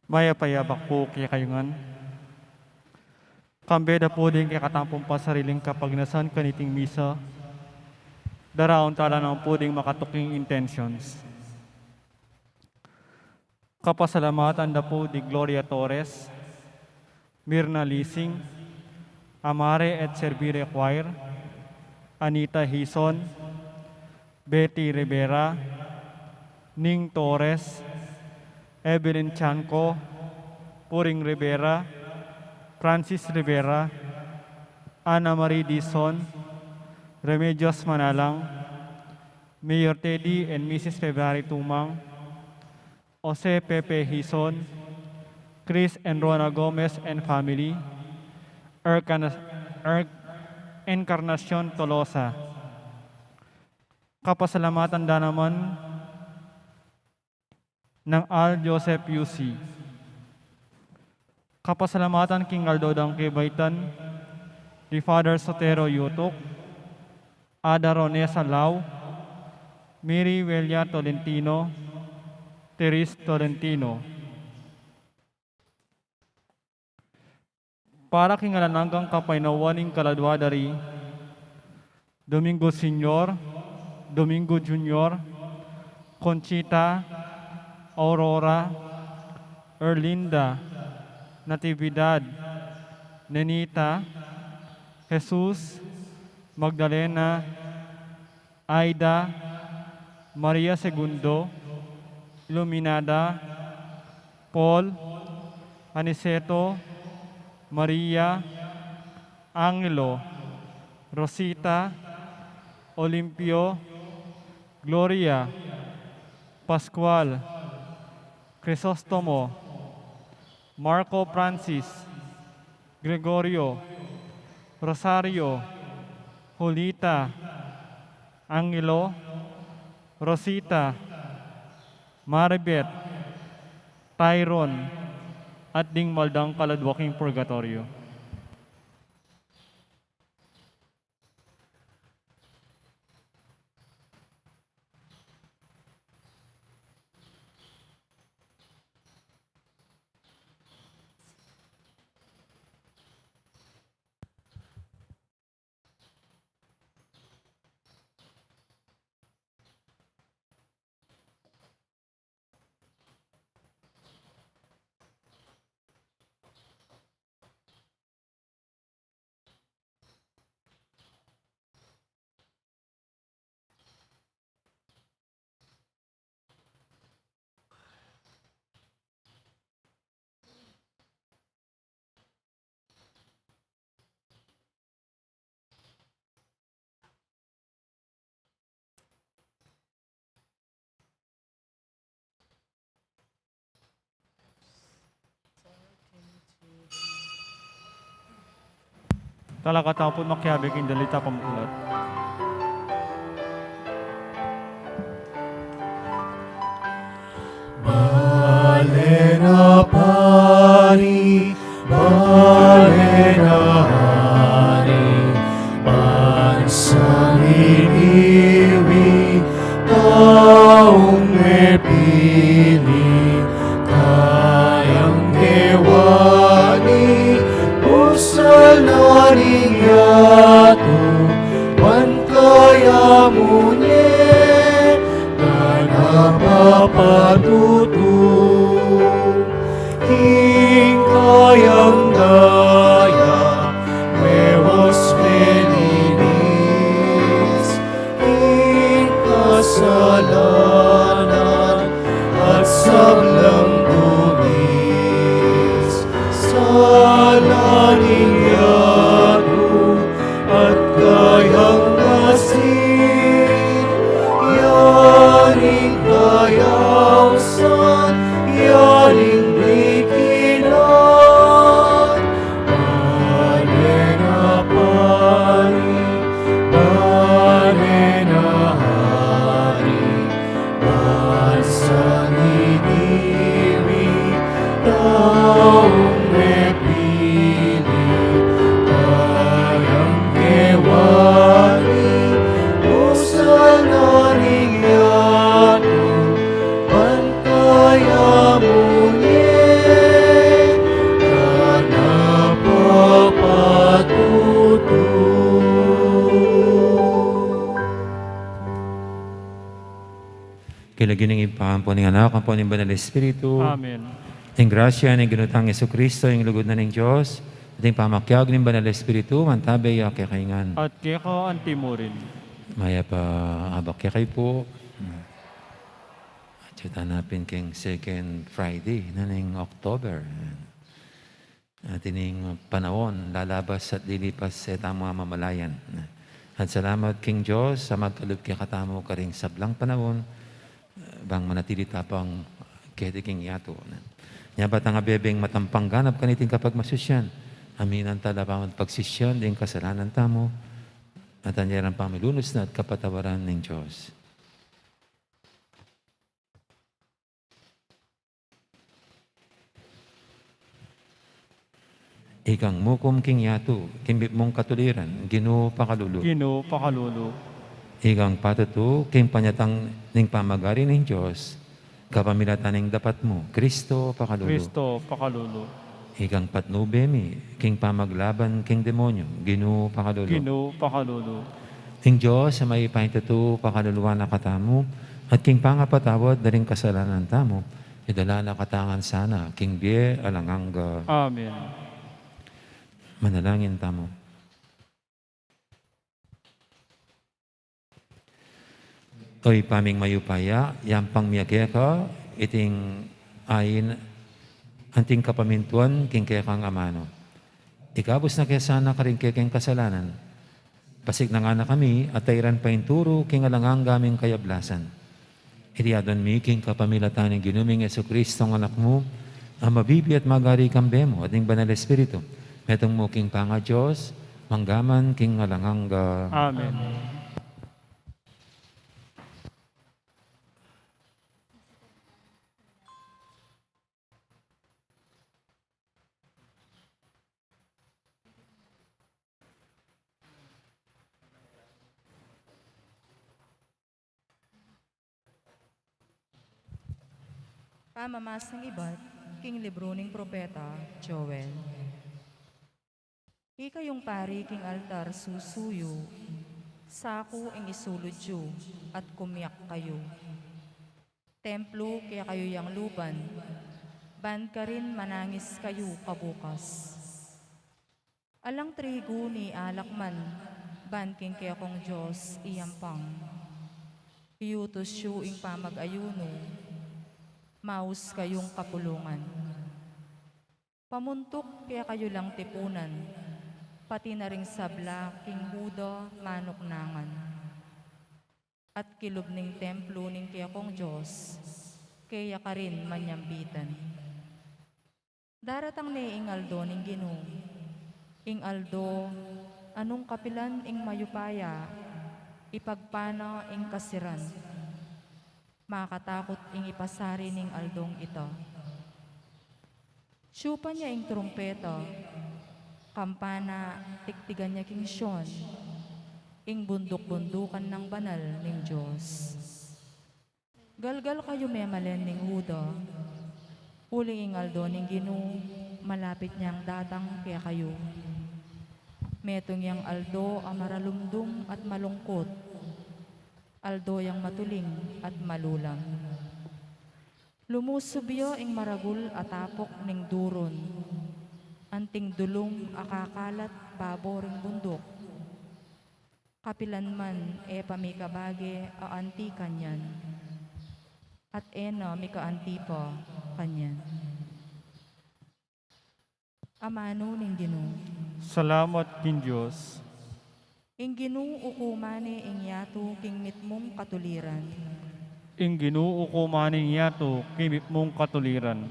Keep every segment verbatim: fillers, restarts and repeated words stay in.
Mayap a abak pu kekayu ngan. Kambe da pu ding kekatamu pung pasariling kapagnasan kaniting misa, daraun tala naman pu ding makatuking intentions. Kapasalamatan da pu di Gloria Torres, Mirna Lising, Amare et Servire Choir, Anita Hison, Betty Rivera, Ning Torres, Evelyn Chanco, Puring Rivera, Francis Rivera, Ana Marie Dizon, Remedios Manalang, Mayor Teddy and Missus February Tumang, Jose Pepe Hizon, Chris and Rona Gomez and family, Ercana-, Er-, Encarnacion Tolosa. Kapasalamatan da naman nang Al Joseph Yusi. Kapasalamatan king aldo dang kebaitan di Father Sotero Yutuk, Ada Ronesa Lau, Mary Welia Tolentino, Therese Tolentino. Para king alang anggang kapaynawan ning kaladua da ri, Domingo Senior, Domingo Junior, Conchita, Aurora, Erlinda, Natividad, Nenita, Jesus, Magdalena, Aida, Maria Segundo, Iluminada, Paul, Aniceto, Maria, Angelo, Rosita, Olimpio, Gloria, Pascual, Crisostomo, Marco Francis, Gregorio, Rosario, Julita, Angelo, Rosita, Maribet, Tyron, at ding maldang kaladua king purgatoryo. Talakad tamu pun makiabe king dalita pambulat. Bale na pari, bale na hari, bansang iniwi, taung mepili, kayang kewani, pusal na ning yatu, ban kaya mu ne, kana papatutu. King kayang daya, mewes melinis, king kasalanan at sablang dungis, sala ning yatu, at kayang asin, yaning kayausan, yaning dikinan, bale na pari, bale na hari, bansang iniwi, taung mepili, kayang kewani, pusal na ning yatu, ban kaya mu ne, Pampan ning Anak, pampan ning Banal Espiritu. Amen. Ing grasya ning Ginu tang Jesucristo, ing lugud na ning Dios, at ing pamakiabe ning Banal Espiritu, mantabe ya kekayu ngan. At keka antimurin. Mayap a abak kekayu pu. Atiu tana pin king second Friday na ning October. At ining panaun, lalabas at lilipas, e tamu mamalayan. At salamat king Dios a magkalub kekatamu karing sablang panaun, bang manatili ta pang keti king yatu. Nya ba tang abebeng matampang ganap kaniting kapagmasusian, aminan ta la pang pagsisian ding kasalanan tamu, at anyaran pamilunus na at kapatawaran ning Dios. Ikang mukum king yatu, king mipmung katuliran, Ginu pakalulu. Ginu pakalulu. Ikang patutu, king panyatang ning pamagari ning Dios, kapamilatan ning dapat mu, Kristo pakalulu. Kristo pakalulu. Ikang patnube mi, king pamaglaban king demonyu, Ginu pakalulu. Ginu pakalulu. Ing Dios a mayupayang tutu pakaluluan na katamu, at king pangapatawad da ring kasalanan tamu, idala na katamu ngan sana king bie alang angga. Amen. Manalangin tamu. O Ibpa ming mayupaya, yampang mi keka iting ain anting kapamintuan king kekang amanu. Ikabus na ke sana karing kekeng kasalanan. Pasiknangan na kami at tairan pa ing turu king alang angga ming kayablasan. Iti adwan mi king kapamilatan ning Ginu ming Jesucristo, Anak mu, a mabibie at magari kambe mu at ning Banal Espiritu, metung mu king pangaDios, mangga man king alang angga. Amen. Pamamasang ibat king libru ning propeta Joel. Ikayung pari king altar susuyu, saku ing isulud yu, at kumiak kayu. Templu kekayu yang luban, ban karin manangis kayu kabukas. Alang trigu ni alakman, ban king kekong Dios iyampang. Iutus yu ing pamag-ayunu, maus kayung kapulungan. Pamuntuk kekayu lang tipunan, pati na ring sabla king Juda manuknangan. At kilub ning templu ning kekong Dios, keya karin manyambitan. Daratang ne ing aldo ning Ginu, ing aldo a nung kapilan ing mayupaya, ipagpana ing kasiran. Makatakut ing ipasari ning aldong ita. Siyupan ya ing trumpeta, kampana, tiktigan ya king Sion, ing bunduk-bundukan nang banal ning Dios. Galgal kayu memalen ning Juda, uling ing aldo ning Ginu malapit nang datang kekayu. Metung yang aldo a maralumdum at malungkut, aldo yang matuling at malulam. Lumusub ya ing maragul a tapuk ning durun, anting dulum a kakalat babo ring bunduk. Kapilan man e pa mikabage a anti kanyan, at e na mikaanti pa kanyan. Amanu ning Ginu. Salamat king Dios. Ing Ginu ukuman ne ing yatu king mitmung katuliran. Ing Ginu ukuman ne ing yatu king mitmung katuliran.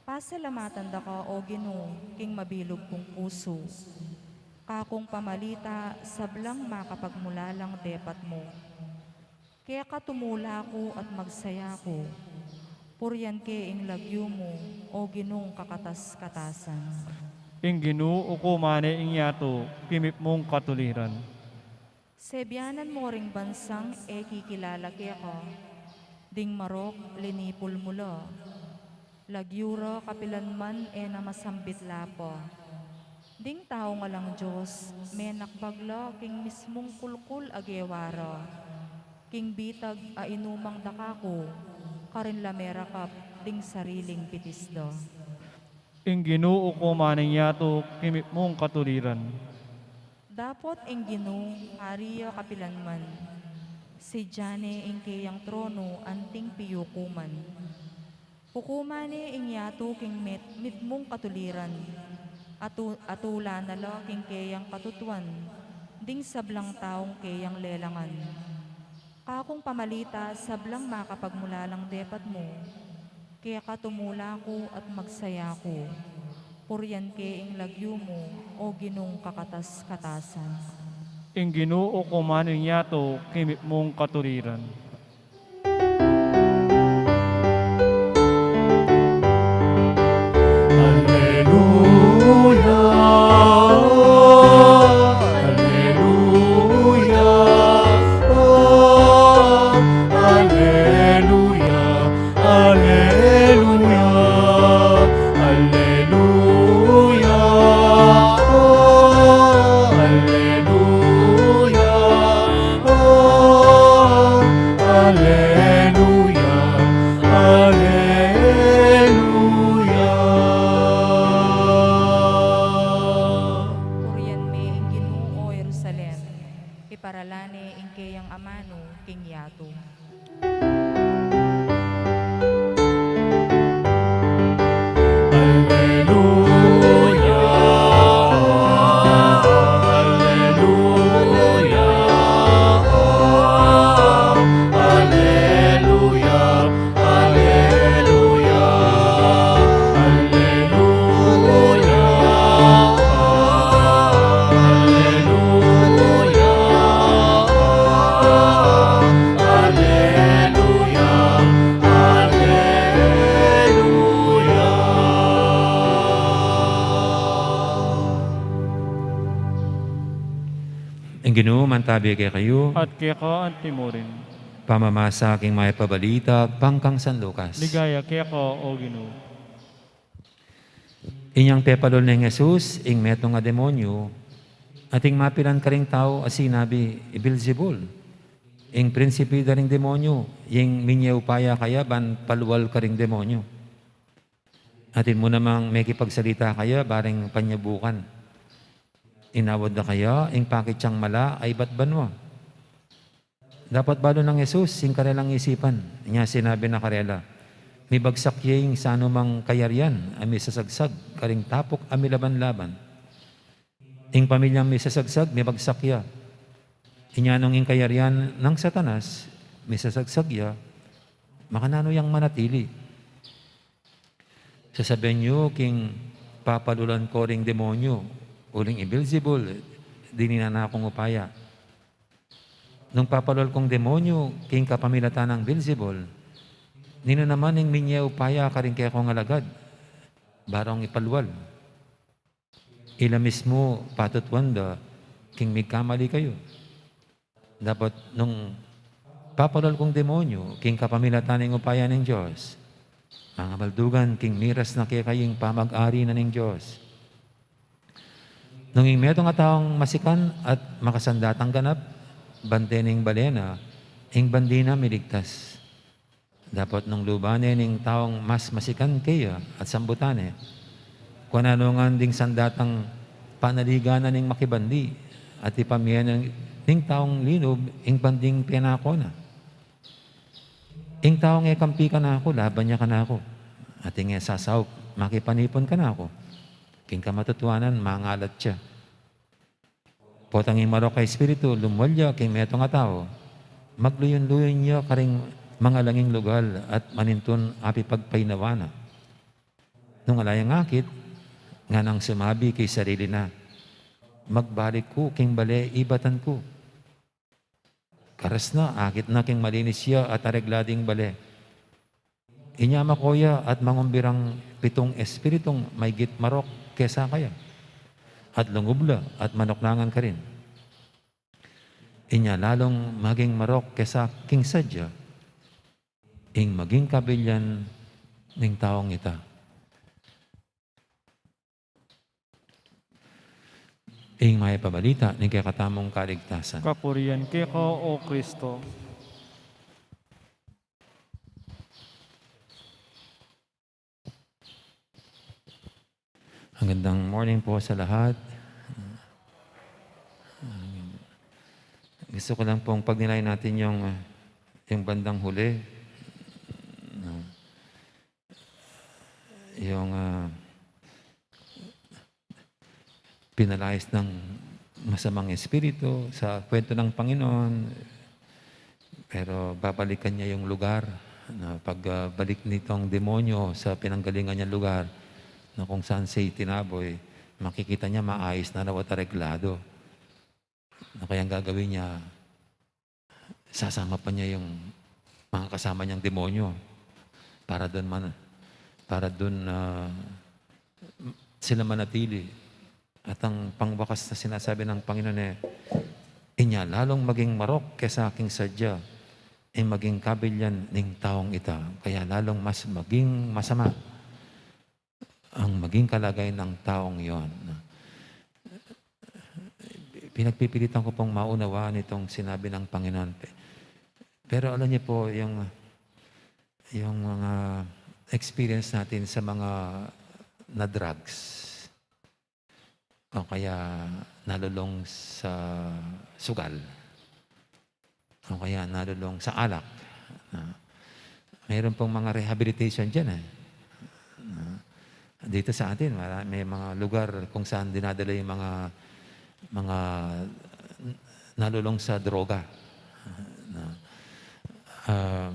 Pasalamatan da ka, O Ginu, king mabilug kung pusu. Kakung pamalita sablang makapagmulalang depat mu. Keka tumula ku at magsaya ku. Purian ke ing lagyu mu, O Ginung kakatas-katasan. Ing Ginu ukuman ne ing yatu king mitmung katuliran. Sebianan mu ring bansang e kikilala keka, ding marok linipul mu la. Lagyu ra kapilan man e na masambit la pa. Ding taung alang Dios, menakbag la king mismung kulkul a gewa ra. King bitag a inumang daka ku, karin la merakap ding sariling pitis da. Ing Ginu ukuman ing yatu king mitmung katuliran. Dapot ing Ginu, Ari ya kapilanman. Sidya ne ing keyang tronu anting piyukuman. Hukuman ne ing yatu king mit-, mitmung katuliran. Atu-, atulan na la king keyang katutuan ding sablang taung keyang lelangan. Kakung pamalita sablang makapagmulalang depat mu, keka tumula ku at magsaya ku. Purian ke ing lagyu mu, O Ginung kakatas-katasan. Ing Ginu ukuman ing yatu king mitmung katuliran. Aleluya, aleluya, aleluya, aleluya, aleluya, aleluya, aleluya. Purian me ing Ginu, O Jerusalem, iparalan ne ing keyang amanu king yatu. Aleluya, aleluya, aleluya, aleluya, aleluya, aleluya, aleluya, aleluya. Ing Ginu mantabi kekayu. At keka antimurin. Pamamasa king Mayap a Balita agpang kang San Lucas. Ligaya keka, O Ginu. Inyang pepalul neng Jesus ing metung a demonyu, ating mapilan karing tau a sinabi, "I Beelzebul, ing prinsipi da ring demonyu, ing minye upaya kaya ban palual karing demonyu. Atin mu namang mekipagsalita kaya bareng panyabukan. Inawad da kaya ing pakit yang mala a ibat banua?" Dapot balu nang Jesus ing karelang isipan, inya sinabi na karela, "Mibagsak ye ing sanumang kayarian a misasagsag karing tapuk a milaban-laban. Ing pamilyang misasagsag, mibagsak ya. Inya nung ing kayarian nang Satanas misasagsag ya, makananu yang manatili? Sasabian yu king papalulan ko ring demonyu, uling i Beelzebul, dininan na kung upaya. Nung papalual kung demonyu king kapamilatan nang Beelzebul, ninu naman ing minye upaya karing kekong alagad, barong ipalual? Ila mismu patutuan da king migkamali kayu. Dapot nung papalual kung demonyu king kapamilatan ning upaya ning Dios, mangabaldugan king miras na kekayu ing pamag-ari na ning Dios. Nung ing metung a taung masikan at makasandatang ganap, bante ning bale na, ing bandi na miligtas. Dapot nung luban ne ning taung mas masikan keya at sambutan ne, kuan na ngan ding sandatang panaligan na ning makibandi, at ipamie na ning taung linub ing banding penako na. Ing taung e kampi kanaku, laban ya kanaku. At ing e sasaup makipanipun kanaku, king kamatutuanan mangalat ya." Potang ing marok a espiritu lumual ya king metung a tau, magluyun-luyun ya karing mangalanging lugal at manintun apipagpainawa na. Nung ala yang akit, nganang sumabi king sarili na, "Magbalik ku king bale, ibatan ku." Karas na, akit na king malinis ya at aregla ding bale. Inya mako ya at mangumbirang pitung espiritung maygit marok kesa kaya, at lungub la at manuknangan karin. Inya lalung maging marok kesa king sadya ing maging kabilyan ning taung ita. Ing mayap a balita ning kekatamung kaligtasan. Kapurian keka, O Kristo. Magandang morning po sa lahat. Gusto ko lang pong pagnilayan natin yung, ah, yung bandang huli. Ah, yung, ah, pinalayas ng masamang espiritu sa kwento ng Panginoon. Pero babalikan niya yung lugar, na pag, ah, balik nitong demonyo sa pinanggalingan niyang lugar, na kung saan siya itinaboy, makikita niya maayos na raw at areglado. Na kaya ang gagawin niya, sasama pa niya yung mga kasama niyang demonyo para dun man, para dun, ah, sila manatili. At ang pangwakas na sinasabi ng Panginoon, eh, "Inya, lalong maging marok kesa king sadya, e maging kabilyan ning taong ita." Kaya lalong mas maging masama ang maging kalagayan ng taong yon. Pinagpipilitan ko pong maunawaan itong sinabi ng Panginoon. Pero alam niyo po, yung, yung mga experience natin sa mga na-drugs, o kaya nalulong sa sugal, o kaya nalulong sa alak. Ah, mayroon pong mga rehabilitation diyan, eh. Ah, dito sa atin, mara-, may mga lugar kung saan dinadala yung mga, mga nalulong sa droga. Ah, um,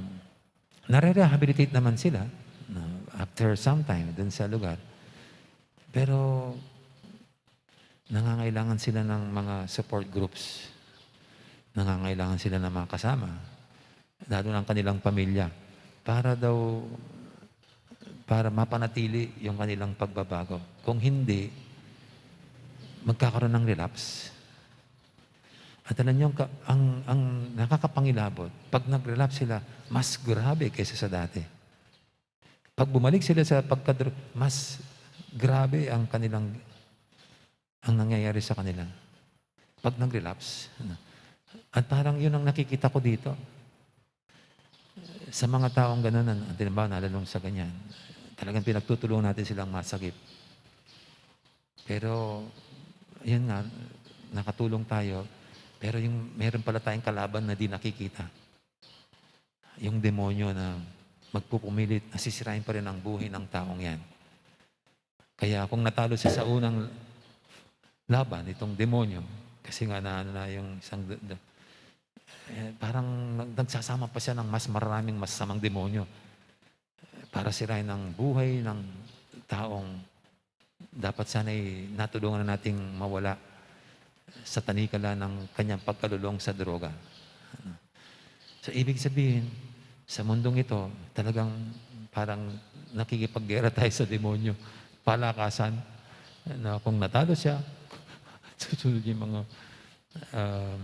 nare-rehabilitate naman sila, no, after some time dun sa lugar. Pero nangangailangan sila ng mga support groups. Nangangailangan sila ng mga kasama, lalo ng kanilang pamilya, para daw, para mapanatili yung kanilang pagbabago. Kung hindi, magkakaroon ng relapse. At alam niyo, ang ka-, ang, ang nakakapangilabot, pag nag-relapse sila, mas grabe kaysa sa dati. Pag bumalik sila sa pagkadro-, mas grabe ang kanilang, ang nangyayari sa kanila pag nag-relapse. At parang yun ang nakikita ko dito. Sa mga taong ganun, ang, halimbawa, nalulong sa ganyan, talagang pinagtutulungan natin silang masagip. Pero, yun nga, nakatulong tayo. Pero yung, meron pala tayong kalaban na di nakikita. Yung demonyo na magpupumilit na sisirain pa rin ang buhay ng taong yan. Kaya kung natalo siya sa unang laban, itong demonyo, kasi nga na, na yung isang d-, d-, eh, parang nag-, nagsasama pa siya ng mas maraming masasamang demonyo para sirain ang buhay ng taong dapat sana'y natulungan na nating mawala sa tanikala ng kanyang pagkalulong sa droga. So, ibig sabihin, sa mundong ito, talagang parang nakikipaggera tayo sa demonyo. Palakasan na kung natalo siya, susunod yung mga, um,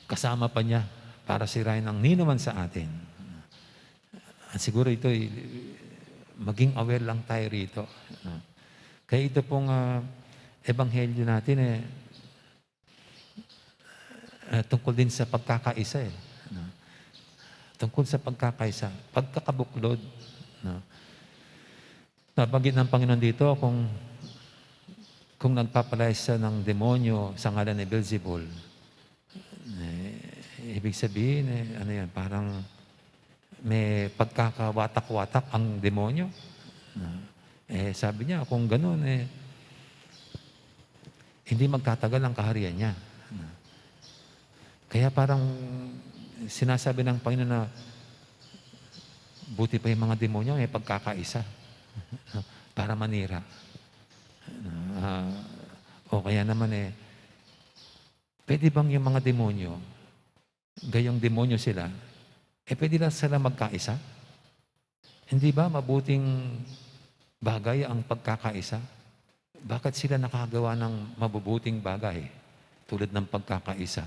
kasama pa niya para sirain ang ninuman sa atin. At siguro ito, eh, maging aware lang tayo rito, no? Kaya ito pong, ah, ebanghelyo natin, eh, eh, tungkol din sa pagkakaisa, eh, no? Tungkol sa pagkakaisa, pagkakabuklod, no? Nabanggit ng Panginoon dito kung, kung nagpapalayas siya ng demonyo sa ngalan ni Beelzebul, eh, ibig sabihin, eh, ano yan, parang may pagkakawatak-watak ang demonyo. Ah, eh, sabi niya, kung ganun, eh, hindi magtatagal ang kaharian niya. Kaya parang sinasabi ng Panginoon na buti pa yung mga demonyo, may pagkakaisa para manira. Ah, o kaya naman, eh, pwede bang yung mga demonyo, gayong demonyo sila, eh, pwede lang sila magkaisa? Hindi ba mabuting bagay ang pagkakaisa? Bakit sila nakagawa ng mabubuting bagay tulad ng pagkakaisa?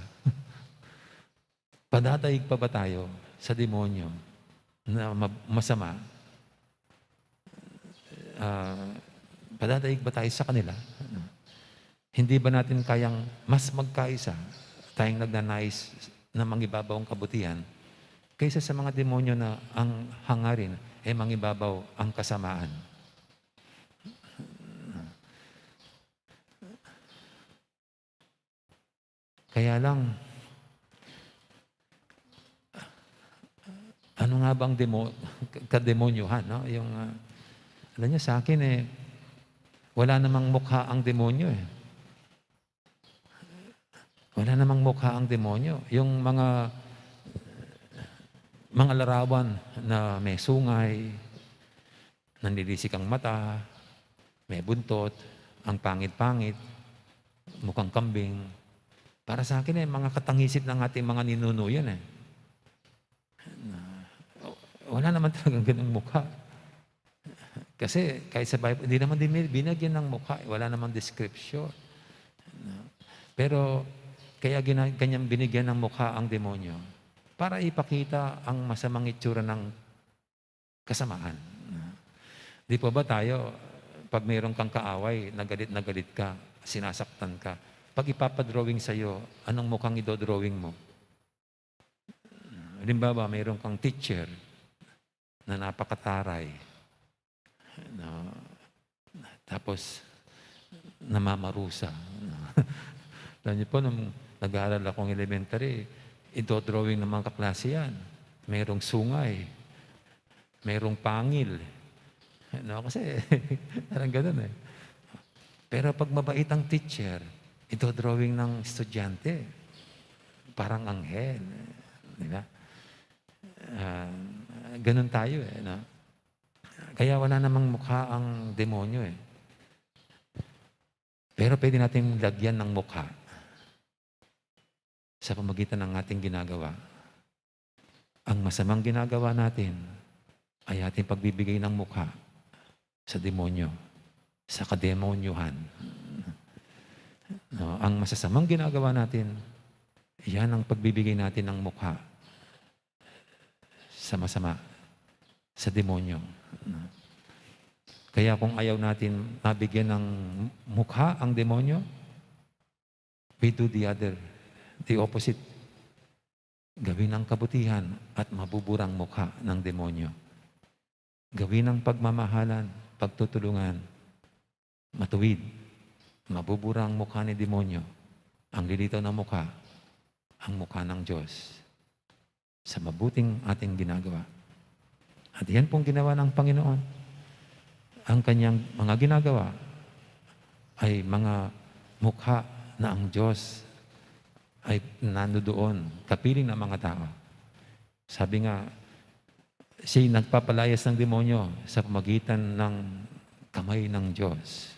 Padadaig pa ba tayo sa demonyo na ma-, masama? Ah, padadaig ba tayo sa kanila? Hindi ba natin kayang mas magkaisa, tayong nagnanais na mangibabaw ang kabutihan, kaysa sa mga demonyo na ang hangarin ay mangibabaw ang kasamaan? Kaya lang, ano nga bang demo-, ka-, kademonyuhan, no? Yung, ah, alam niyo, sa akin, eh, wala namang mukha ang demonyo, eh. Wala namang mukha ang demonyo. Yung mga, mga larawan na may sungay, nanlilisik ang mata, may buntot, ang pangit-pangit, mukhang kambing. Para sa akin, eh, mga katangisit ng ating mga ninuno yan, eh. Na, wala naman talagang ganung mukha. Kasi kahit sa Bible, hindi naman din binigyan ng mukha, eh. Wala namang description. Na, pero kaya gina-, kanyang binigyan ng mukha ang demonyo para ipakita ang masamang itsura ng kasamaan. Na, di po ba tayo, pag mayroon kang kaaway, nagalit na galit ka, sinasaktan ka, pag ipapadrawing sa'yo, anong mukhang idodrawing mo? Halimbawa, mayroon kang teacher na napakataray, no? Tapos, namamarusa, no? Alam niyo po, nung nag-aaral akong elementary, idodrawing ng mga kaklase yan. Mayroong sungay, mayroong pangil. No? Kasi, parang ganun eh. Pero pag mabait ang teacher, idodrawing ng estudyante, parang anghel. Di ba? Ah, ganun tayo eh, no? Kaya wala namang mukha ang demonyo eh. Pero pwede nating lagyan ng mukha sa pamagitan ng ating ginagawa. Ang masamang ginagawa natin ay ating pagbibigay ng mukha sa demonyo, sa kademonyuhan. No, ang masasamang ginagawa natin, yan ang pagbibigay natin ng mukha sa masama, sa demonyo. Kaya kung ayaw natin mabigyan ng mukha ang demonyo, we do the other, the opposite. Gawin ang kabutihan at mabubura ang mukha ng demonyo. Gawin ang pagmamahalan, pagtutulungan, matuwid. Mabubura ang mukha ni demonyo. Ang lilitaw na mukha, ang mukha ng Diyos sa mabuting ating ginagawa. At yan pong ginawa ng Panginoon. Ang kanyang mga ginagawa ay mga mukha na ang Diyos ay nandoon, kapiling ng mga tao. Sabi nga, siya'y nagpapalayas ng demonyo sa pamagitan ng kamay ng Diyos.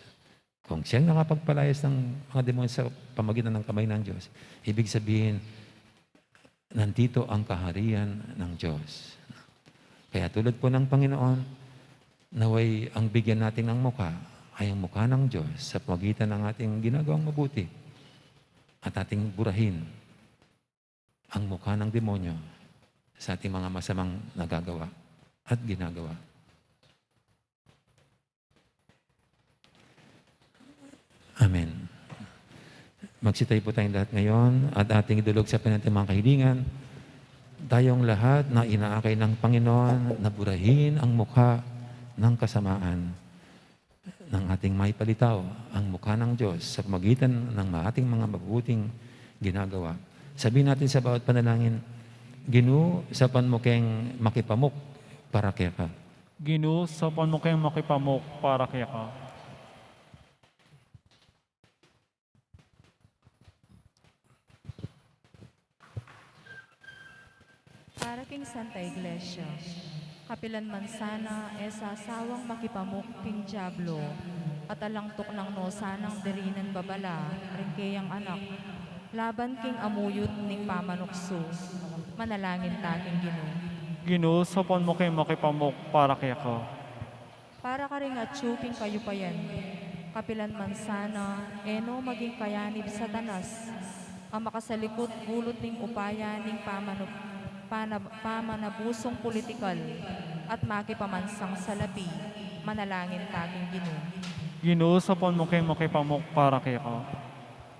Kung siyang nakapagpalayas ng mga demonyo sa pamagitan ng kamay ng Diyos, ibig sabihin, nandito ang kaharian ng Diyos. Kaya tulad po ng Panginoon, naway ang bigyan natin ng mukha ay ang mukha ng Diyos sa pamagitan ng ating ginagawang mabuti at ating burahin ang mukha ng demonyo sa ating mga masamang nagagawa at ginagawa. Amen. Magsitayo po tayong lahat ngayon at ating idulog sa Panginoon ating mga kahilingan. Tayong lahat na inaakay ng Panginoon na burahin ang mukha ng kasamaan ng ating maipalitaw ang mukha ng Diyos sa pamagitan ng ating mga mabuting ginagawa. Sabihin natin sa bawat panalangin, "Ginu, saupan mu keng makipamuk para keka." Ginu, saupan mu keng makipamuk para keka. Para king Santa Iglesia, kapilan man sana e sasawang makipamuk king Diablo, at alang tuknang no sanang dirinan babala ring keyang anak, laban king amuyut ning pamanuksu, manalangin ta king Ginu. Ginu, saupan mu keng makipamuk para keka. Para karing atyu king kayupayan, kapilan man sana e no maging kayanib Satanas, a makasalikut gulut ning upaya ning pamanu-, pana-, pamanabusung politikal at makipamansang salapi, manalangin ta king Ginu. Ginu, saupan mu keng makipamuk para keka.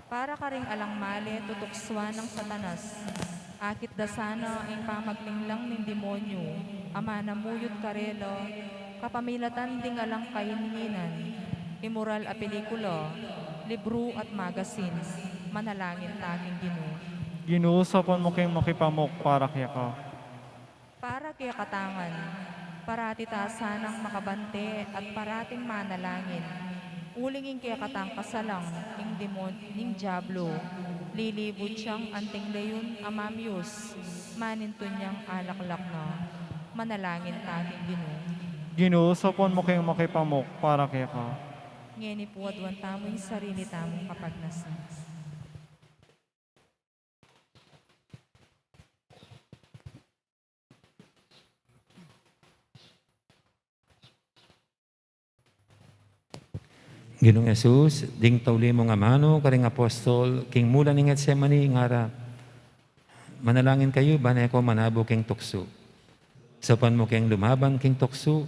Para karing alang male tutuksuan nang Satanas, akit da sana ing pamaglinglang ning demonyu a manamuyut karela kapamilatan ding alang kahinhinan, imoral a pelikula, libru at magasin. Manalangin ta king Ginu. Ginu, saupan mu keng makipamuk para keka. Para kekatang ngan, parati ta sanang makabante at parating manalangin. Uling ing kekatang kasalang, ing demon ning Diablo, lilibud yang anting layun a mamius, manintun yang alaklak na. Manalangin ta king Ginu. Ginu, saupan mu keng makipamuk para keka. Ngeni pu aduan tamu ing sarili tamung kapagnasan. Ginung Jesus, ding tauli mung amanu karing apostol, king mula ning Getsemani, ngara, "Manalangin kayu, ban e ko manabu king tuksu." Saupan mu keng lumaban king tuksu,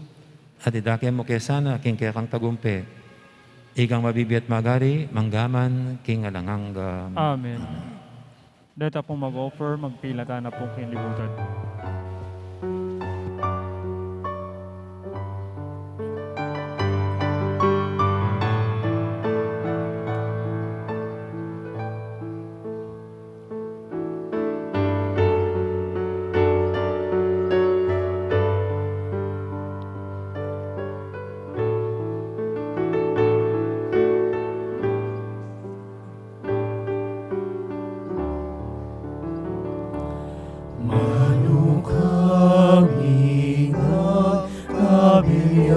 at idake mu ke sana king kekang tagumpe. Ikang mabibie at magari, mangga man king alang angga. Amen. Deta pung mag-offer, magpilatan na pung kinlibutan. Manu kami nga kabilyan,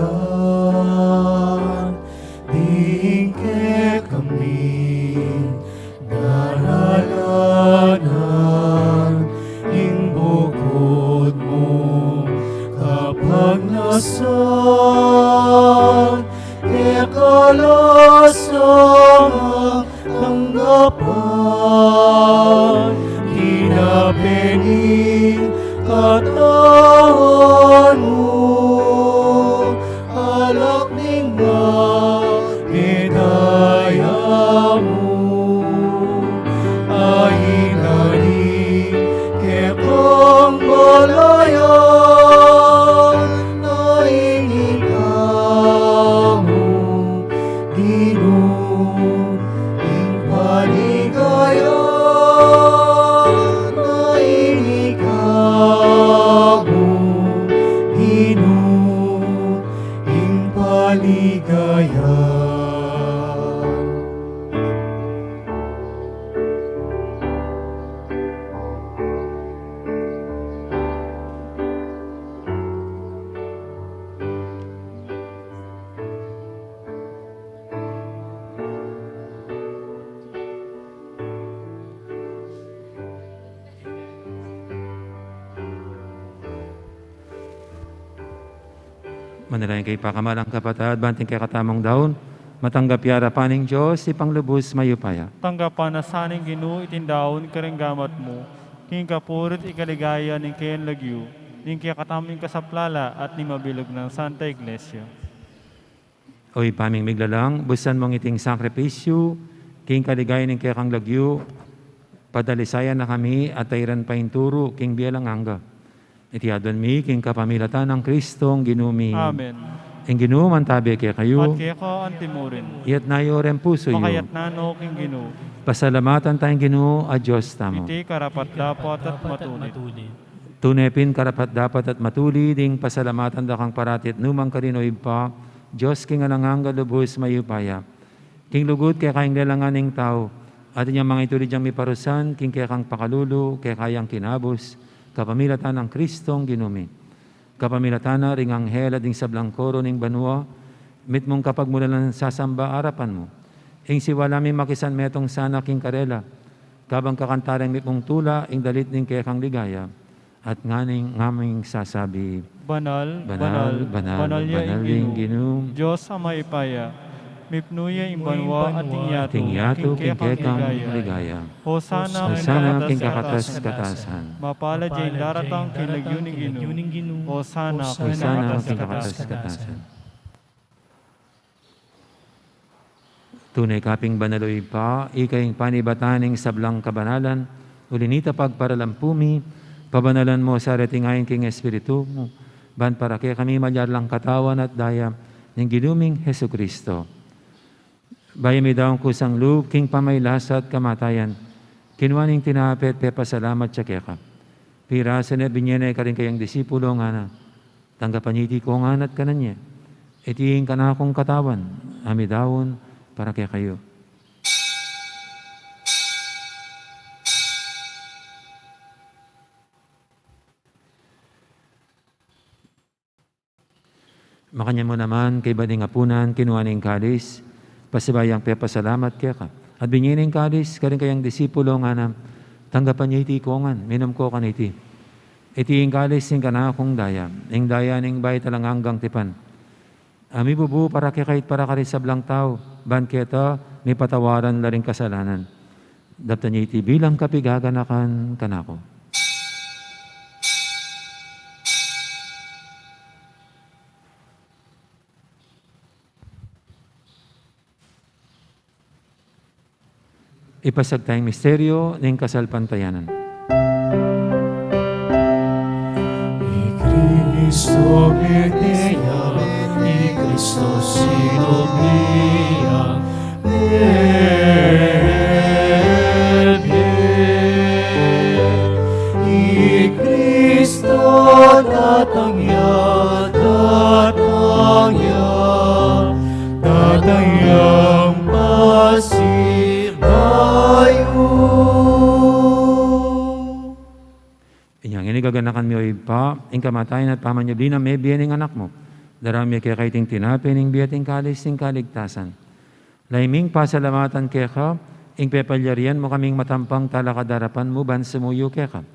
ding kekami daralanan ing bukut mung kapagnasan, keka la sa tanggapan, dinape ning katawan mu, alak ning medaya mu, a inari kekang balayan, a ini ka mu, Ginu, ing paligaya, a ini ka mu, Ginu, ing paligaya. Manalangin kayu, pakamalan kung kapatad, ban iting kekatamung daun matanggap ya arapan ning Dios, Ibpang lubus mayupaya. Tanggapan na sa ning Ginu iting daun karing gamat mu, king kapurian at ikaligaya ning kayang lagyu, ning kekatamung kasaplalan at ning mabilug nang Santa Iglesia. O Ibpa ming miglalang, busan mung iting sakripisyu king kaligayan ning kekang lagyu, padalisayan na kami at tairan painturu king bie alang angga. Iti aduan mi king kapamilatan nang Kristong Ginu mi. Amen. Ing Ginu mantabe kekayu. At keka antimurin. Iyatas yu ring pusu yu. Makayatas no king Ginu. Pasalamatan taya ing Ginu a Dios tamu. Iti karapat-dapat at matulid. Tune pin karapat-dapat at matulid ing pasalamatan da kang parati at nukarin man, O Ibpa, Dios king alang angga, lubus mayupaya. King lugud keka ing lelangan ning tau, at inyang manga itulid yang miparusan king kekang pakalulu, keka yang kinabus, kapamilatan nang Kristong Ginu mi. Kapamilatan na ring anghel at ding sablang koro ning banua, mitmung kapagmulalan sasamba arapan mu. Ing siwala mi makisanmetung sana king karela, kabang kakantaran ing mitmung tula, ing dalit ning kekang ligaya, at ngani ngaming sasabi, Banal, banal, banal, banal ya ing Ginu, Dios a mayupaya, mipnu ya ing banua at ing yatu king kekang ligaya. Hosana king kakatas-katasan. Mapalad ya ing daratang king lagyu ning Ginu. Hosana king kakatas-katasan. Tune ka pin banal, O Ibpa, ika ing panibatan ning sablang kabanalan, uli na nita pagparalampu mi, pabanalan mu sa reting ain king Espiritu mu, ban para kekami maging katawan at daya ning Ginu ming Jesucristo. Bayu midaun kusang lub king pamaylasa at kamatayan, kinua neng tinape at pepasalamat ya keka. Pirasu ne, binie ne karing kayang disipulo, ngana: Tanggapan ye iti kongan at kanan ye. Iti ing kanakung katawan a midaun para kekayu. Makanyan mu naman, kaybat ning apunan, kinua ne ing kalis, pasibayu yang pepasalamat keka, at binie ne ing kalis karing kayang disipulo, ngana: Tanggapan ye iti kongan, minum ko kaniti. Iti ing kalis ning kanakung daya, ing daya ning bayu at alang anggang tipan, a mibubu para kekayu at para karing sablang tau, ban keta mipatawaran la ring kasalanan. Daptan ye iti bilang kapigaganakan kanaku. Ipasiag taya ing misteryu ning kasalpantayanan. I Kristo mete ya, i Kristo sinubli ya, mebie. I Kristo datang ya, datang ya, datang yang pasibayu. Inya ngeni gaganakan mi, o Ibpa, ing kamatayan at pamanyubli nang mebie ning Anak mu. Daraun mi keka iting tinape ning bie at ing kalis ning kaligtasan. Lalu ming pasalamatan keka ing pepalyarian mu kaming matampang talakad king arapan mu ban sumuyu keka.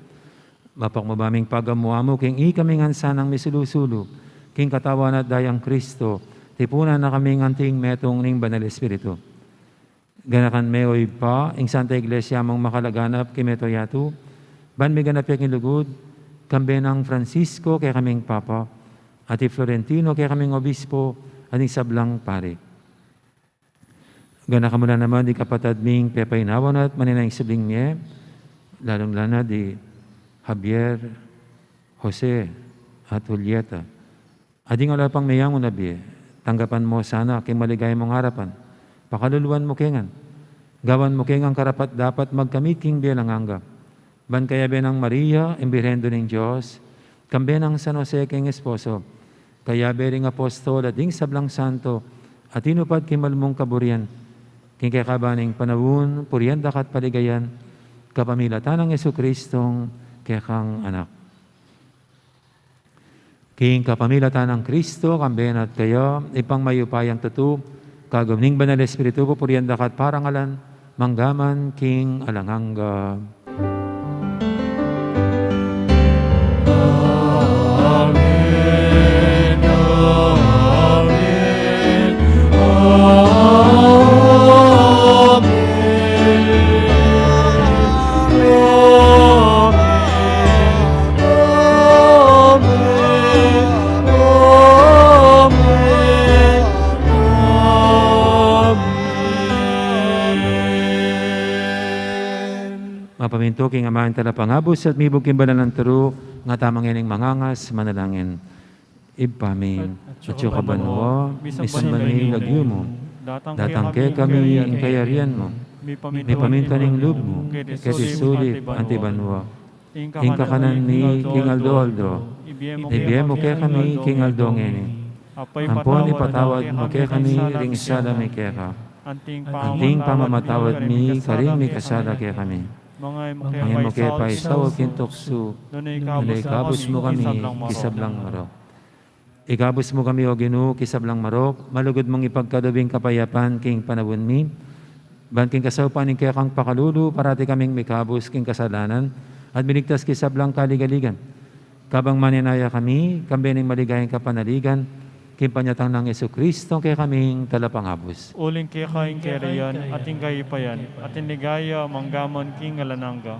Mapakmu ba ming pagamu-amu king ikami ngan sanang misulu-sulu king katawan at dayang Kristo, tipunan na kaming anting metung ning Banal Espiritu. Ganakan me, o Ibpa, ing Santa Iglesia mung makalaganap king mabilug a yatu, ban miganap ya king lugud, kambe nang Francisco, kekaming Papa, at i Florentino, kekaming Obispo, at ing sablang pari. Ganakan mu la naman ding kapatad ming pepainawa na at manenaya king subling mie, lalung-lalu na di Javier, Jose, at Julieta. At ding ala pang meyangu na bie, tanggapan mu sana king maligaya mung arapan, pakaluluan mu ke ngan, gawan mu ke ngan karapat-dapat magkamit king bie alang angga. Ban kayabe nang Maria, ing Birhen Indu ning Dios, kambe nang San Jose king esposo, kayabe ring apostol at ding sablang santo a tinupad king malmung kaburian, king kekaban ning panaun, purian da ka at paligayan, kapamilatan nang Jesucristong kekang Anak. King kapamilatan nang Kristo, kambe na at kaya, Ibpang mayupayang tutu, kagum ning Banal Espiritu, pupurian da ka at parangalan, mangga man king alang angga. Amen. Amen. Amen. Amen. Amen. Amen. Mapamintu king aman talapangabus at mibug king banal nang turu, nga tamu ngening mangangas manalangin. Ibpa mi, atsu ka banua, misamban ya ing lagyu mu, datang kekami ing kayarian mu, mipamintuan ing lub mu, keti sulip anti banua. Ing kakanan mi king aldo-aldo, ibie mu kekami king aldo ngeni. Ampon ipatawad mu kekami ring sala mi keka, anting pamamatawad mi karing mikasala kekami. Manga e mu ke paisaul king tuksu, nune ikabus mu kami king sablang marok. Ikabus mu kami, O Ginu, king sablang marok, malugud mung ipagkalub ing kapayapan king panaun mi, ban king kasaupan ning kekang pakalulu, parati kaming mikabus king kasalanan, at miligtas king sablang kaligaligan. Kabang manenaya kami, kambe ning maligayang kapanaligan, king panyatang nang Jesucristo, kekaming talapangabus. Uling keka ing kayarian, at ing kayupayan, at ing ligaya, mangga man king alang angga.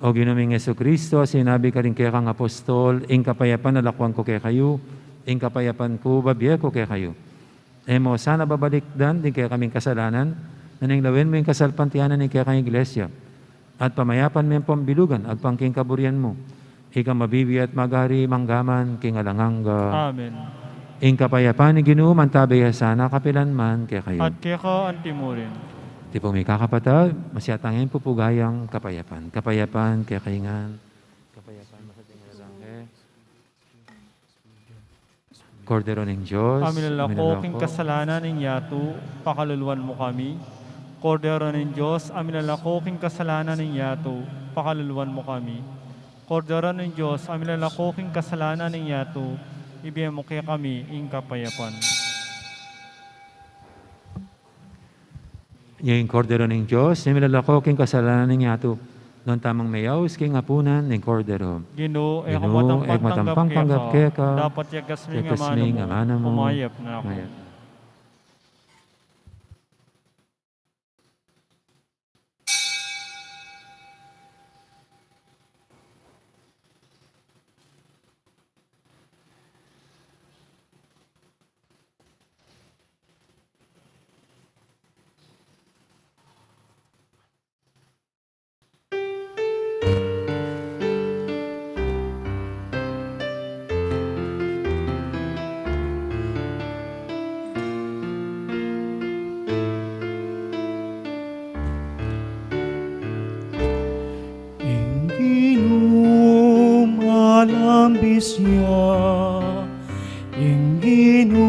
O Ginu ming Jesucristo, sinabi karing kekang apostol, ing kapayapan lakuan ku kekayu, ing kapayapan ku babie ku kekayu. E mu sana babalikdan ding kekaming kasalanan, nune lawen mu ing kasalpantayanan ning kekang Iglesia, at pamayapan me ampong bilugan agpang king kaburian mu. Ika mabibie at magari mangga man king alang angga. Amen. Ing kapayapan ning Ginu mantabe ya sana kapilan man kekayu. At keka antimurin. Tipung mikakapatad, masyatang ing pupugayang kapayapan. Kapayapan kekayu ngan. Kapayapan masating lalangke. Kordero ning Dios, a milalako king kasalanan ning yatu, pakaluluan mu kami. Kordero ning Dios, a milalako king kasalanan ning yatu, pakaluluan mu kami. Kordero ning Dios, a milalako king kasalanan ning yatu, ibie mu kekami ing kapayapan. Ing Kordero ning Dios, a milalako king kasalanan ning yatu, nuan tamung meyaus king apunan ning Kordero. Ginu, e ku matampang tanggap keka, dapat yagas me ing amanu mu, kumayap na ku. Ing Ginu malambis ya, ing Ginu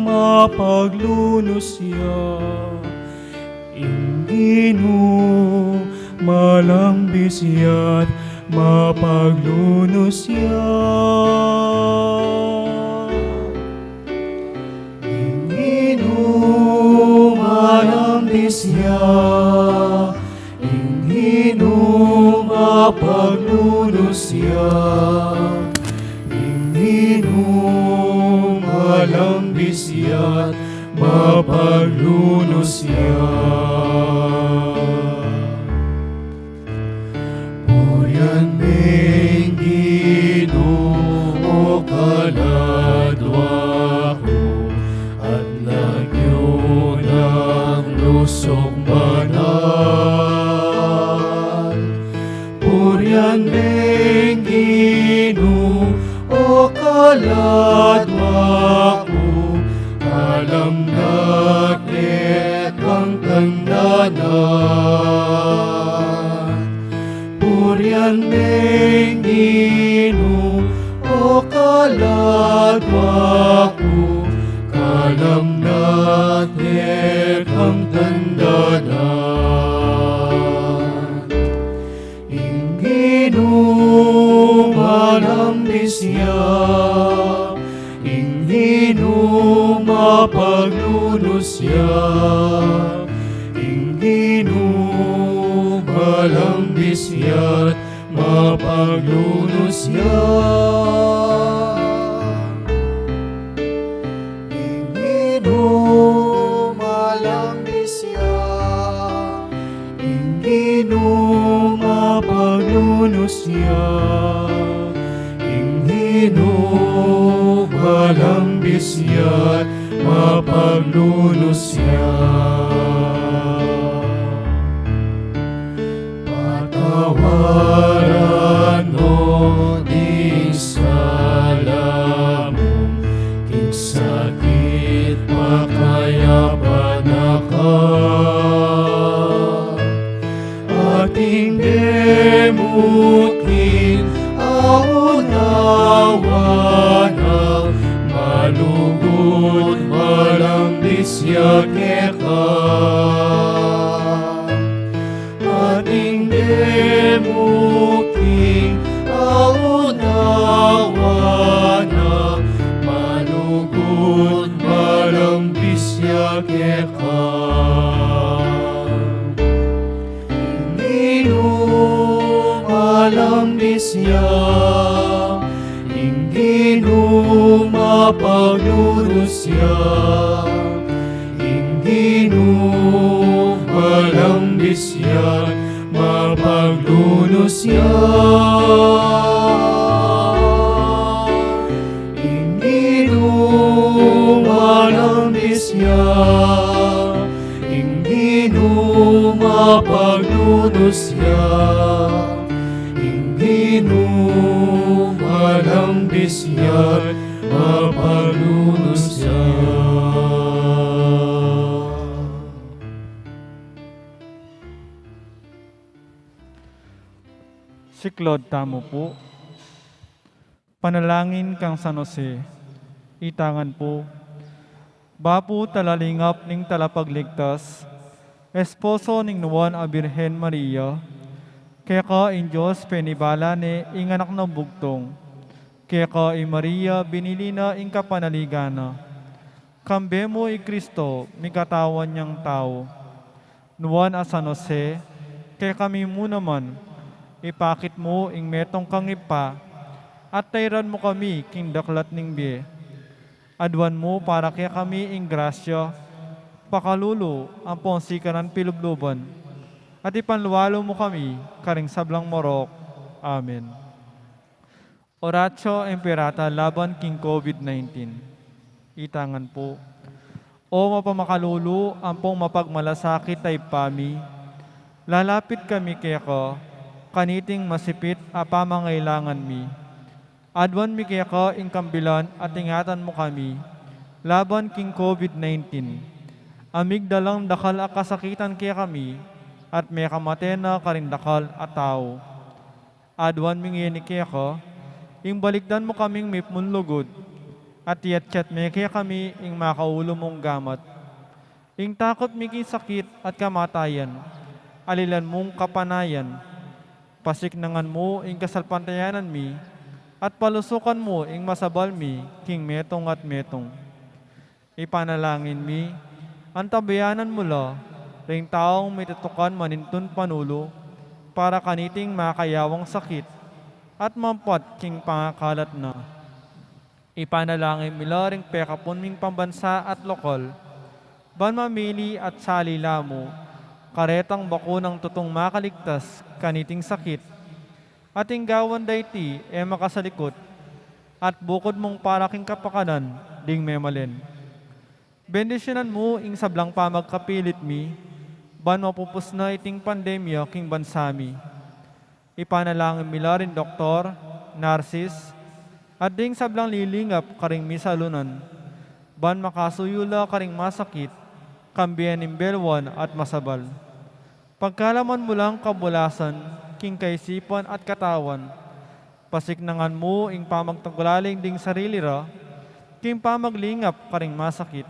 mapaglunus ya, ing Ginu malambis ya't mapaglunus ya. Ing Ginu malambis ya, ing Ginu mapaglunus ya, ing Ginu malambis ya't mapaglunus ya. Purian me ing Ginu, o kaladwa ku, at lagyu nang lusung banal. Purian me ing Ginu, o kaladwa ku, kalam na at kekang tandanan. Purian me ing Ginu, o kaladwa ku, kalam na at kekang tandanan. Ing Ginu malambis ya, ing Ginu mapaglunus ya, ing Ginu malambis ya't mapaglunus ya. Ing Ginu malambis ya, ing Ginu mapaglunus ya, ing Ginu malambis ya't mapaglunus ya. Patawaran no ding sala mu, king sakit pakayapan na ka. Ating demut king aunawa na, malugud malambis ya keka. Ating demut king aunawa na, malugud malambis ya keka. Ing Ginu malambis ya, ing Ginu mapaglunus ya, ing Ginu malambis ya, mapaglunus ya. Ing Ginu malambis ya, ing Ginu mapaglunus ya, ing Ginu malambis ya, mapaglunus Siklaud tamu pu. Panalangin kang San Jose. Itangan pu. Bapu talalingap ning Talapagligtas, esposo ning Nuan a Birhen Maria, keka ing Dios penibala ne ing Anak nang Bugtung, keka i Maria binili na ing kapanaligan na. Kambe mu i Kristo, mikatawan yang tau. Nuan a San Jose, kekami mu naman, ipakit mu ing metung kang Ibpa, at tairan mu kami king daklat ning bie. Aduan mu para kekami ing grasya, pakalulu, ampong sikanan pilubluban, at ipanlualu mu kami karing sablang marok. Amen. Oratio Imperata laban king COVID nineteen. Itangan pu. O mapamakalulu ampong mapagmalasakit a Ibpa mi, lalapit kami keka, kaniting masipit a pamangailangan mi. Aduan mi keka ing kambilan at ingatan mu kami laban king COVID nineteen. A migdalang dakal a kasakitan kekami at mekamate na karing dakal a tau. Aduan mi ngeni keka, ing balikdan mu kaming mipnung lugud, at iyatyat me kekami ing makaulu mung gamat. Ing takut mi king sakit at kamatayan, alilan mung kapanayan. Pasiknangan mu ing kasalpantayanan mi, at palusukan mu ing masabal mi king metung at metung. Ipanalangin mi, antabayanan mu la ring taung mitutukan manintun panulu para kaniting makayawang sakit at mampat king pangakalat na. Ipanalangin mi la ring pekapun ming pambansa at lokal, ban mamili at sali la mu karetang bakunang tutung makaligtas kaniting sakit, at ing gawan da iti e makasalikut, at bukud mung para king kapakanan ding memalen. Bendisyunan mu ing sablang pamagkapilit mi, ban mapupus na iting pandemya king bansa mi. Ipanalangin mi la ring doktor, narsis, at ding sablang lilingap karing misalunan, ban makasuyu la karing masakit, kambian ning belwan at masabal. Pagkalaman mu lang kabulasan king kaisipan at katawan, pasiknangan mu ing pamagtagulaling ding sarili ra king pamaglingap karing masakit.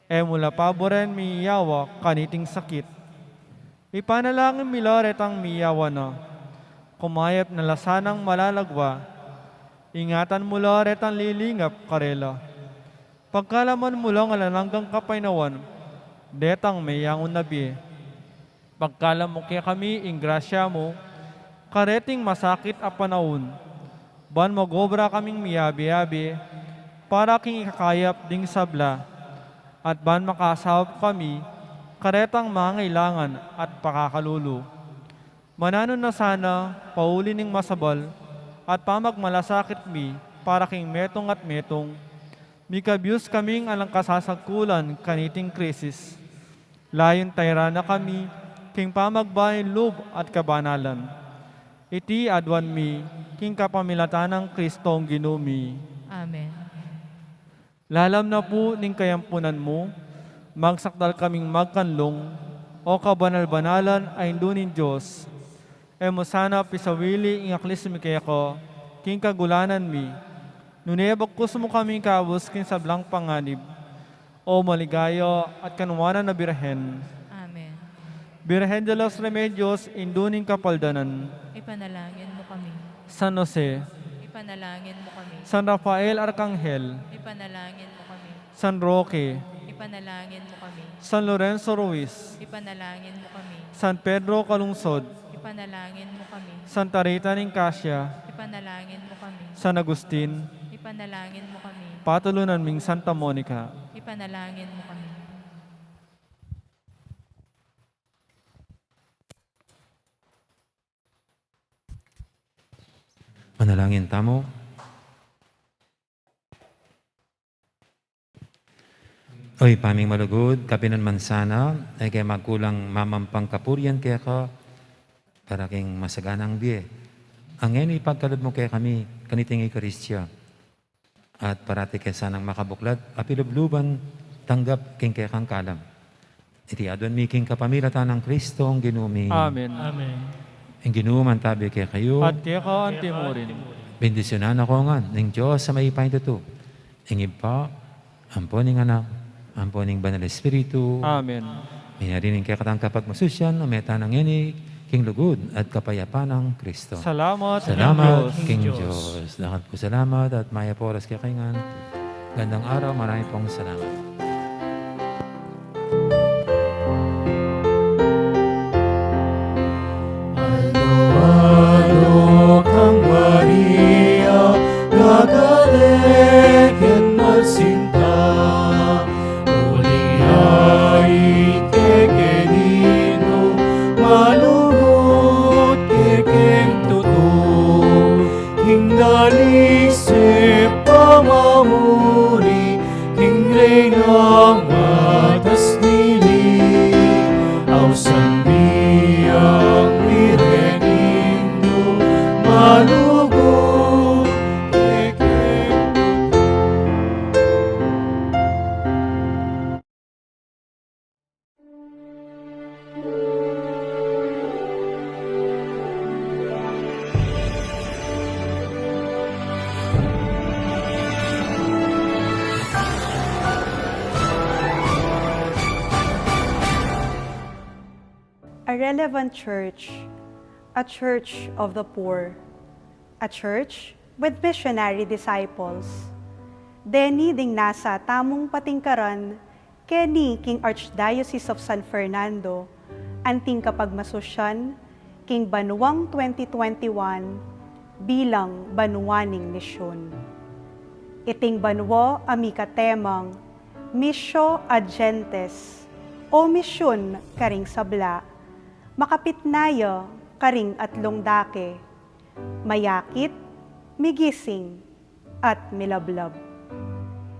E mu la paburen miyawa kaniting sakit. Ipanalangin mi la retang miyawa na, kumayap na la sanang malalagwa. Ingatan mu la retang lilingap karela. Pagkalaman mu lang alang anggang kapaynawan detang meyangun a bie. Pagkalam mu kekami ing grasya mu kareting masakit a panaun, ban mag-obra kaming miyabe-yabe para king ikakayap ding sabla, at ban makasaup kami karetang mangailangan at pakakalulu. Mananu na sana, pauli ning masabal at pamagmalasakit mi para king metung at metung, mikabus kaming alang kasasagkulan kaniting krisis. Layun tairan na kami king pamagbaing lub at kabanalan. Iti aduan mi king kapamilatan nang Kristong Ginu mi. Amen. Lalam na pu ning kayampunan mu, magsakdal kaming magkanlung, O kabanal-banalan a Indu ning Dios. E mu sana pisawili ing aklis mi keka king kagulanan mi, nune bagkus mu kami ikabus king sablang panganib, O maligaya at kanuanan a Birhen. Amen. Birhen de los Remedios, Indu ning Kapaldanan. Ipanalangin mu kami. San Jose. Ipanalangin mu kami. San Rafael Arkanghel. Ipanalangin mu kami. San Roque. Ipanalangin mu kami. San Lorenzo Ruiz. Ipanalangin mu kami. San Pedro Calungsod. Ipanalangin mu kami. Santa Rita ning Cascia. Ipanalangin mu kami. San Agustin. Ipanalangin mu kami. Patulunan ming Santa Monica. Ipanalangin mu kami. Manalangin tamu. O Ibpa ming malugud, kapinan man sana, e ke magkulang mamampang kapurian keka para king masaganang bie. Ngeni ipagkalub mu kekami kaniting Eukaristia. At parati ke sanang makabuklad a pilubluban tanggap king kekang kalam. Iti aduan mi king kapamilatan nang Kristong Ginu mi. Amen. Amen. Ing Ginu mantabi kekayu. At keka antimurin. Bendisyunan na kayu ngan ning Dios a mayupaya king tutu, ing Ibpa, ampo ning Anak, ampo ning Banal Espiritu. Amen. Ing ari ning kekatang kapagmasusyan, ume tana ngeni king lugud at kapayapan nang Kristo. Salamat king Dios. Salamat king Dios. Dakal pung salamat at mayap a oras kekayu ngan. Gandang araw, marami pong salamat. Aldo-aldo kang Maria, gagale ken malsinta, uling ait ke king Ginu, malugud ke king tutu, king dalisip pamamuri, king Reynang atas nili, ausan mi ing Birhen Indu, malugud ke king tutu. A relevant church, a church of the poor, a church with missionary disciples. Deni ding nasa tamung patingkaran keni king Archdiocese of San Fernando, anting kapagmasusyan king banuang twenty twenty-one bilang banua ning misyun. Iting banua a mika temang Missio ad Gentes, o misyun karing sabla, makapit na ya karing atlung dake, mayakit, migising, at milablab.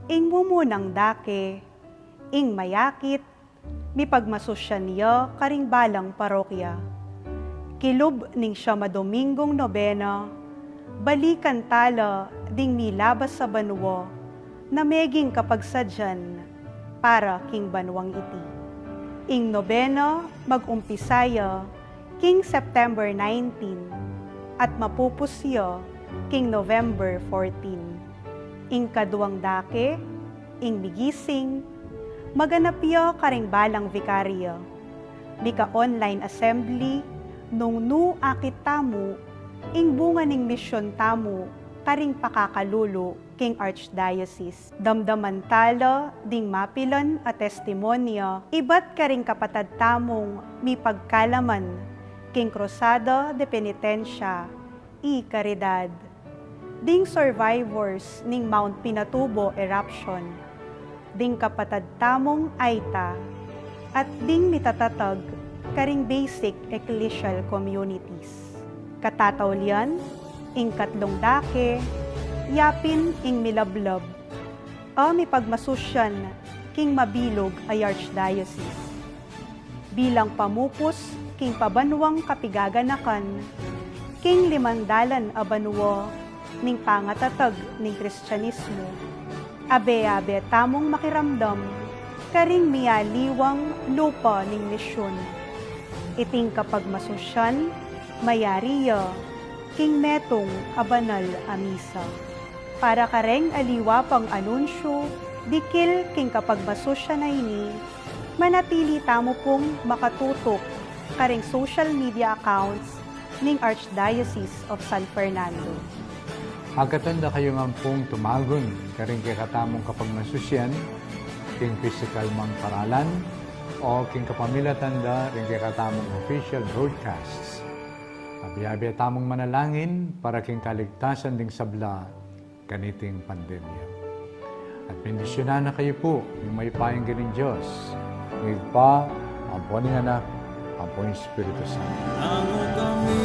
Ing mumunang dake, ing mayakit, mipagmasusyan ya karing balang parokya. Kilub ning siyam a Dominggung nobena, balikan tala ding milabas a banua na meging kapagsadyan para king banuang iti. Ing nobena magumpisa ya king September nineteen at mapupus ya king November fourteen. Ing kaduang dake, ing migising, maganap ya karing balang vikarya. Mika-online assembly nung nu akit tamu ing bunga ning misyun tamu karing pakakalulu king Archdiocese. Damdaman tala ding mapilan a testimonya ibat karing kapatad tamung mipagkalaman king Cruzada de Penitencia y Caridad, ding survivors ning Mount Pinatubo eruption, ding kapatad tamung aita, at ding mitatatag karing basic ecclesial communities. Katataulian, ing katlung dake, yapin ing milablab a mipagmasusyan king mabilug a Archdiocese. Bilang pamupus king pabanuang kapigaganakan king limang dalan a banua ning pangatatag ning Kristianismu, abe-abe tamung makiramdam karing mialiwang lupa ning misyun. Iting kapagmasusyan mayari ya king metung a banal a misa. Para kareng aliwa pang anunsyu dikil king kapagmasusyan a ini, manatili tamu pung makatutup karing social media accounts ning Archdiocese of San Fernando. Agkatan da kayu ngan pung tumagun karing kekatamung kapagmasusyan king pisikal mang paralan o king kapamilatan da ring kekatamung official broadcasts. Abe-abe tamung manalangin para king kaligtasan ding sabla kaniting pandemya. At bendisyunan na kayu pu ning mayupayang Ginung Dios, ing Ibpa, ampo ning Anak, ampo ning Espiritu Santo. Nanu kami